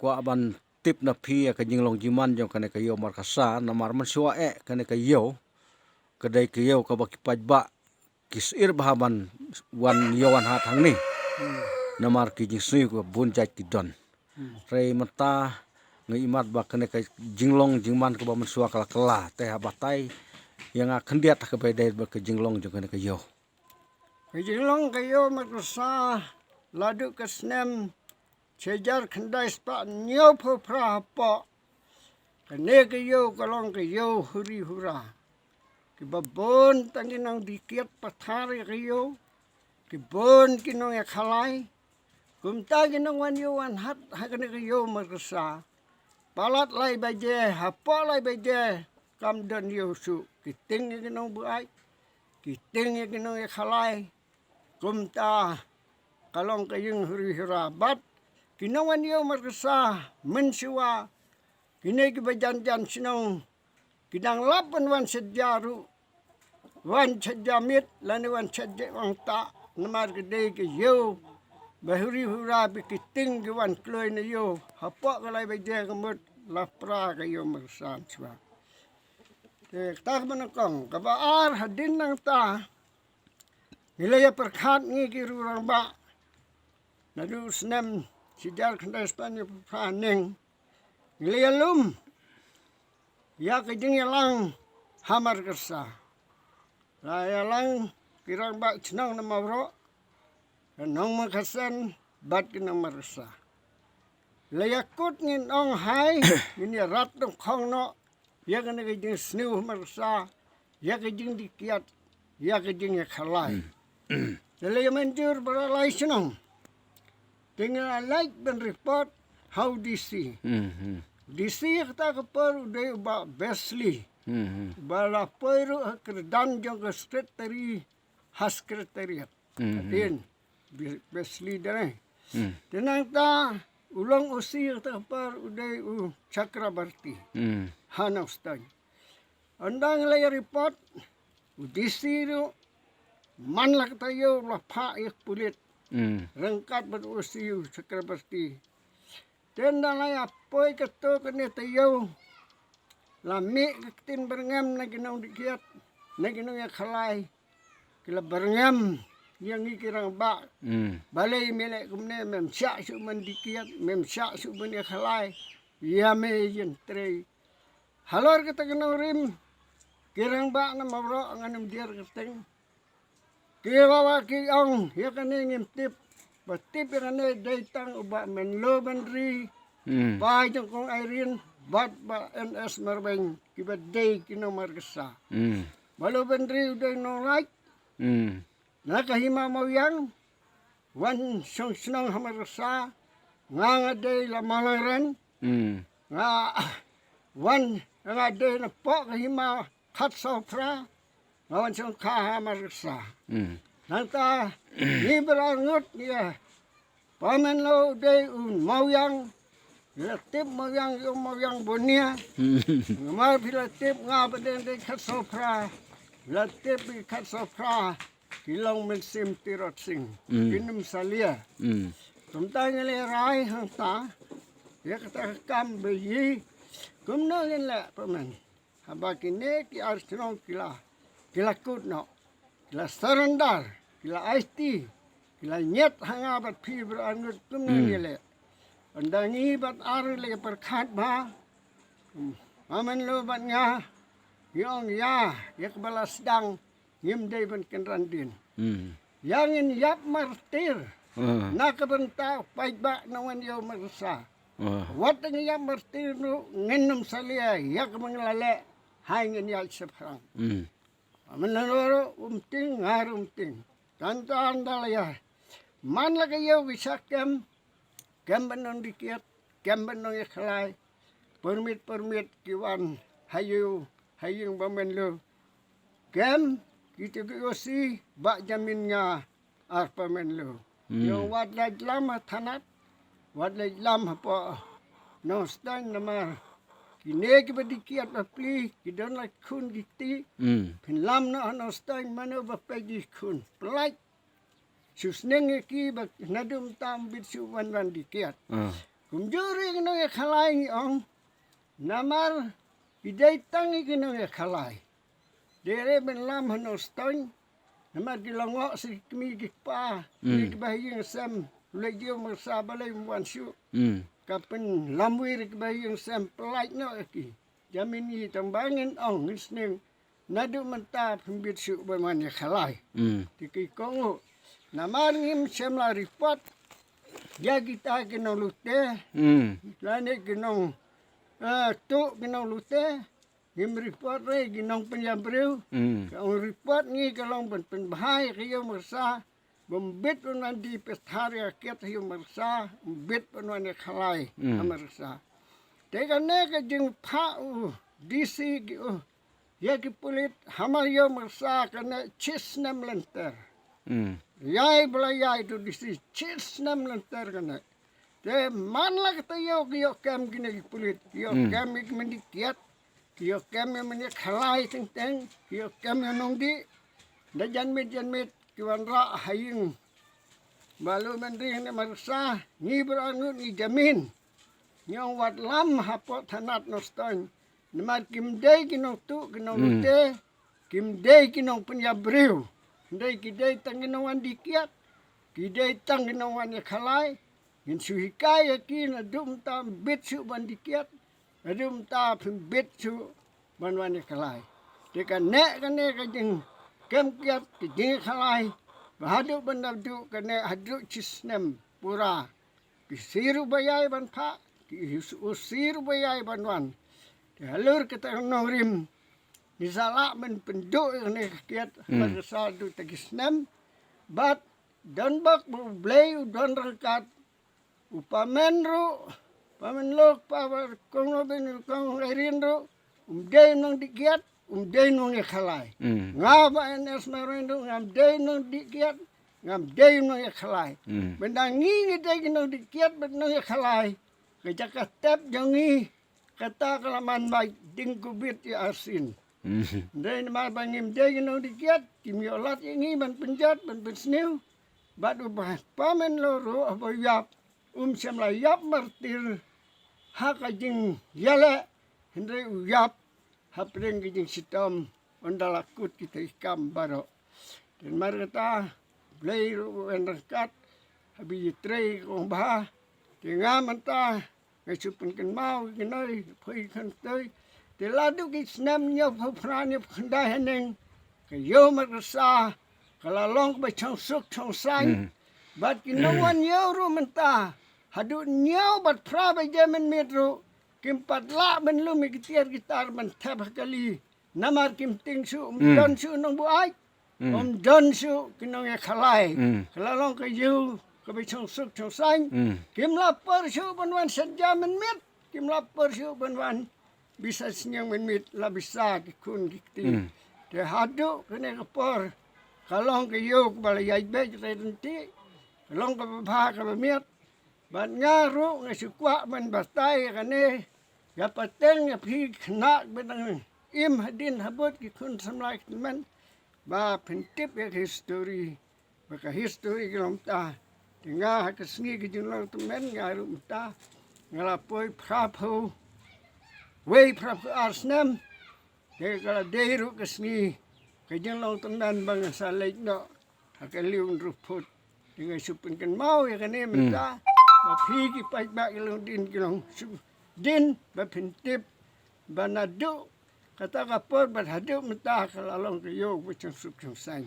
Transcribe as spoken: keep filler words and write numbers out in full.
kwah ban tip na phi ïa ka jinglong jingman jong kane ka ïew Markasa, namar mynshuwa eh kane ka ïew ka dei ka ïew kaba ki paidbah ki syier bha ban wan ïawan hat hangne. Namar ki jingsniew kaba bun jait ki don. Hynrei mynta nga imat ba kane ka jinglong jingman kaba mynshuwa ka la kylla, te haba tai ïa nga khyndiat ha kaba dei bad ka jinglong jong kane ka ïew. Ka jinglong ka ïew Markasa la duh ka snem shihajar khyndai spah hynñiewphew phra hapoh. Kane ka ïew ka long ka ïew huri hura. Kiba bun tang ki nongdih kiad pathar ïa ka ïew. Ki bun ki nongïakhalai. Kumta ki nongwan ïew wan hat ha kane ka ïew Markasa. Palat lai baje, hapoh lai baje, kam don ïew shuh. Ki tieng ïa ki nongbuaid, ki tieng ïa ki nongïakhalai. Kumta ka long ka ïew huri hura bad ki nongwan ïew Markasa mynshuwa, kine kiba jan jan shnong ki dang lap ban wan shet ja ruh, wan shet ja miet lane wan shet ja ong tah, namar ka dei ka ïew ba huri hura, ba ki tieng ki wan kloi na ïew. Hapoh ka lai baje ka mut la pra ka ïew Markasa shuwa. Te kata kaba nyngkong. Kaba ar, hadien nangta ngi la ïa pyrkhat ngi ki rangbah, naduh snem shihajar khyndai spah hynñiewphew phra hynning, ngi la ïalum ïa ka jingïalang ha Markasa. La ïalang ki rangbah shnong na Mawroh, ka nong Markasen bad ka nong Markasa. La ïakut, ngin ong hai, ngin ïarat nyngkong noh ïa kane ka jingsniew ha Markasa, ïa ka jingdih kiad, ïa ka jingïakhalai. Te la ïa mynjur ba la lai shnong. Te ngi la leit ban report ha u D C. D C ha kata ka por u dei u Bah Wesley. Ba la poi ruh ha kyrdan jong ka secretary ha secretariat. Hadien Be-, Wesley Dene. Te nangta u long O C ha kata ka por u dei u Chakrabarti ha Nongstoiñ. Ynda ngi la ïa report, u D C ruh man la kata ïew la phah ïa ka pulit ryngkat bad u O C u Chakrabarti. Te ynda la ïa poi kato kane taïew, la mih ka ktien byrngem na ki nongdih kiad, na ki nongïakhalai. Ki la byrngem ïa ngi ki rangbah. Balei me leh kumne, mem shah shuh ban dih kiad, mem shah shuh ban ïakhalai. Ïa me ïeng trei. Halor kata ka nongrim, ki rangbah na Mawroh, ngan ym dier kyrteng, ki la wan ki ong, ïa kane ngim tip. Ba tip ïa kane dei tang u Bah Menlo Bynriew, pa jong Kong Irene, bad Bah N S Marbeiñ, kiba dei ki nong Markasa. Bah Lo Bynriew u dei nonglait na ka hima Mawiang, wan shong shnong ha Markasa, nga nga dei la Malangren, nga wan nga dei na poh ka hima khatsaw phra, nga wan shong kha ha Markasa. Nangta ngi baroh ngut ïa, Pa Menlo u dei u Mawiang, la tip Mawiang, u Mawiang Bonia. Namar phi la tip nga ba dei dei khatsaw phra, la tip i khatsaw phra ki long mynsiem Tirot Sing, ki nym salia. Kumta ngi la rai hangta ïa kata ka kam ba ïa kumno ngin leh, Pa Men. Haba kine ki ar shnong ki la, ki la kut noh, ki la surrender, ki la aiti, ki la ñiet ha nga bad phi baroh ngut, kumno ngin leh. Ynda ngi bad ar la ïa pyrkhat bha, Pa Menlo bad nga ngi ong ïa, ïa kaba la sdang ngim dei ban kynran dien. Ïa ngin ïap martir na ka bynta u paidbah nongwan ïew Markasa. Wat ngin ïap martir ruh ngin ym salia ïa kaba ngi la leh, hai ngin ïaid shaphrang. Pa Menlo ruh um tieng, nga ruh um tieng. Tang tang da la ïa man la ka ïew ki shah kem, kem ban nongdih kiad, kem ban nongïakhalai. Permit permit ki wan ha ïew, ha ïing Bah Menlo. Kem kito ki O C, Bah Jamin, nga ar Pa Menlo. Ïa wat la jlam ha thanat, wat la jlam hapoh Nongstoiñ namar kine kiba dih kiad bapli ki don la khun ki kti. Phin lam noh ha Nongstoiñ, mano ba peit ki khun, pyllait. Shu sneng ïa ki ba naduh mynta ym bit shuh wan wan dih kiad. Kumjuh ruh ki nongïakhalai ngi ong. Namar ki dei tang ki nongïakhalai. Dei re ban lam ha Nongstoiñ. Namar ki la ngoh sha ki kmie ki kpa. Mm. Ki ba ha ïing sem. Leit ïew marsa balei ym wan shuh. Mm. Ka pynlamwir ki ba ha ïing sem pynlait noh ïa ki. Jamin ngi tang ba ngin ong ngin sneng. Naduh mynta phim bit shuh ban wan ïakhalai. Mm. Te ki kong u. Namar ngim shym la report. Ïa kita ki nonglute. Mm. Lane ki nong, eh, tuh ki nonglute. Ngim report re ki nongpynïabriew. Mm. Ka ong report ngi ka long ban pynbha ïa ka ïew marsa. Bym bit ban wan die pyrthar ïa kiad ha ïew marsa, bym bit ban wan ïakhalai, mm, ha marsa. Te kane ka jingphah u D C ki u, ïa ki pulit, ha mar ïew marsa kane shi snem lynter. Mm. Ïai ba la ïai tu D C shi snem lynter kane. Te man la kata ïoh ki ïoh kem kine ki pulit, ki ïoh, mm, kem ïa ki myndieh kiad, ki ïoh kem ïa myndieh khalai teng teng, ki ïoh kem ïa nongdih. Da janmiet janmiet ki wanrah ha ïing. Ba lu mynrieh ne marsa, ngi baroh ngut ngi jamin. Ngi ong wat lam hapoh thanat Nongstoiñ. Namar kim dei ki nongtuh, ki nong, mm, lute, kim dei ki nongpynïabriew. Hynrei ki dei tang ki nongwan die kiad. Ki dei tang ki nongwan ïakhalai. Ngin shu hikai ïa ki naduh mynta bit shuh ban die kiad. Naduh mynta phim bit shuh ban wan ïakhalai. Te kane kane ka jingkem kiad ka jingïakhalai. Ba haduh ban naduh kane haduh shi snem pura. Ki sir u ba ïai ban phah, ki sir u ba ïai ban wan. Te halor kata ka nongrim. Ngi sa lah ban pynduh ïa kane ka kiad, hmm, la ka sa duh ta ki snem. Bad don bok ba U Blei u don ryngkat. U pamen ruh, pamen lok pa ba kong Robin kong Irene ruh. Um dei nongdih kiad, um dei nongïakhalai. Hmm. Nga ba N S Maroin ruh, ngam dei nongdih kiad, ngam dei nongïakhalai. Hmm. Bynda ngi ngi dei ki nongdih kiad bad nongïakhalai. Ka jaka tep jong ngi, kata ka la man bai ding kubit ïa arsien. Hmm. Dei namar ba ngim dei ki nongdih kiad, kim ïoh lad ïa ngi ban pynjot, ban pynsniew. Bad u ba pamen lo ruh, u ba ïap, um shym la ïap martir ha ka jingïaleh, hynrei u ïap hapdeng ka jingshitom, ynda la kut kita ki kam baroh. Te namar kata, Blei ruh u wan ryngkat, ha ba ïatrei kong bha, te nga mynta, nga shu pynkynmaw ïa ki nongïaphai kynthei. Te la duh ki snem hynñiewphew phra hynñiewphew khyndai haneng. Ka ïew markasa ka la long kaba shongsuk shongsaiñ. Hmm. Bad ki nongwan ïew ruh mynta haduh hynñiew bad phra baje mynmiet ruh kim pat lah ban lum ïa ki tiar ki tar ban thep ha kali. Namar kim tieng shuh, um, hmm, don shuh nongbuaid. Hmm. Um don shuh ki nongïakhalai. Hmm. Ka la long ka ïew kaba shongsuk shongsaiñ. Hmm. Kim la por shuh ban wan shet ja mynmiet. Kim la por shuh ban wan. Bisa sniang mynmiet la bisa ki khun ki kti. Hmm. Te haduh kane ka por ka long ka ïew kaba la ïaid beit ryntih. Ka long kaba bha kaba miat. Bad nga ruh nga shu kwah ban batai ïa kane. Ïa pateng ïa phi khynnah ba dang im hadien habud ki khun samla ki tymmen. Ba phin tip ïa ka history. Ba ka history ka long mynta. Te nga ha ka sngi ka jinglong tymmen nga ruh mynta. Nga la poi phraphew wei phraphew ar snem. Te ka la dei ruh ka sngi ka jinglong tymmen ba nga sa leit noh ha ka liw hynriewphew phut. Te nga shu pynkynmaw ïa kane mynta. Hmm. Ba phi ki paidbah ki longdien ki long shu dien ba phin tip ba naduh kata ka por bad haduh mynta ka la long ka ïew ba shongsuk shongsaiñ.